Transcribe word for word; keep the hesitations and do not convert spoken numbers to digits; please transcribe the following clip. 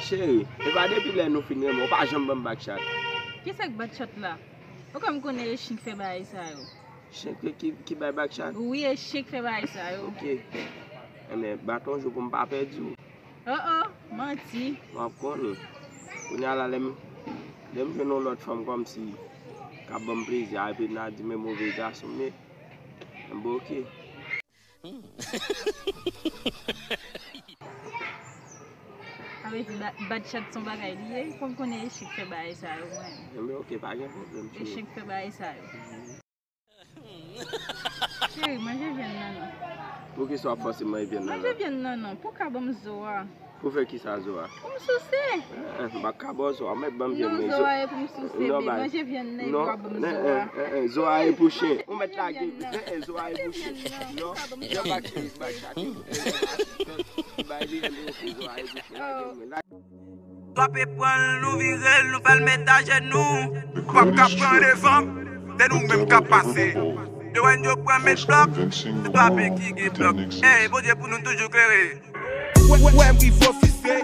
Cheri, e pa depi lè nou fin renmen, ou pa janm ban m back chat. Kisa k bat chat la? Ou kwè m konnen e chen k fè bagay sa yo? Chen ki, ki, ki bay back chat? Wi, e chen k fè bagay sa yo. Ok. Enben, bat yon jou pou m pa pèdi w. Oh oh, manti. W ap konnen. Kounye a la, lè m, lè m jwenn yon lòt fanm kòmsi k ap ban m plezi a, epi n a di men move gason m ye. Enben, ok. Sa vle di ba- bat chat se yon bagay li ye? Kòm konnen e chen k fè bagay sa yo, mwen. Enben, ok, pa gen pwoblèm, E cheri. Chen k fè bagay sa yo. Cheri, manje vyann nan non. Poukisa w ap fòse m manje vyann nan? Manje vyann nan non, pou ka ban m zo a. Pou fè kisa zo a? Pou m souse. Eh, eh, m pa ka ba w zo a, mèt ban m vyann Non, men zo zo. a e pou m souse, Non, men bay. Manje vyann nan e Non, pou ka ban m eh, zo eh, a. Eh, eh, zo a e pou chen. Ou mèt Manje lage. vyann nan. Eh, eh, zo a e pou chen. Manje vyann nan. Non, Pou ka ban m jan zo a. bak cheri, bak chat. Bay li vyann yo pou zo a e pou chen. Lage mwen. Lage. Twape pran l, nou vire l, nou fè l met ajenou. Pap ka pran devan m, se nou menm k ap pase. Yo wè n yo pran met blòk, se twape ki gen blòk. Ey, Bondye pou nou toujou klere. Wè, wè, wè m rive ofise.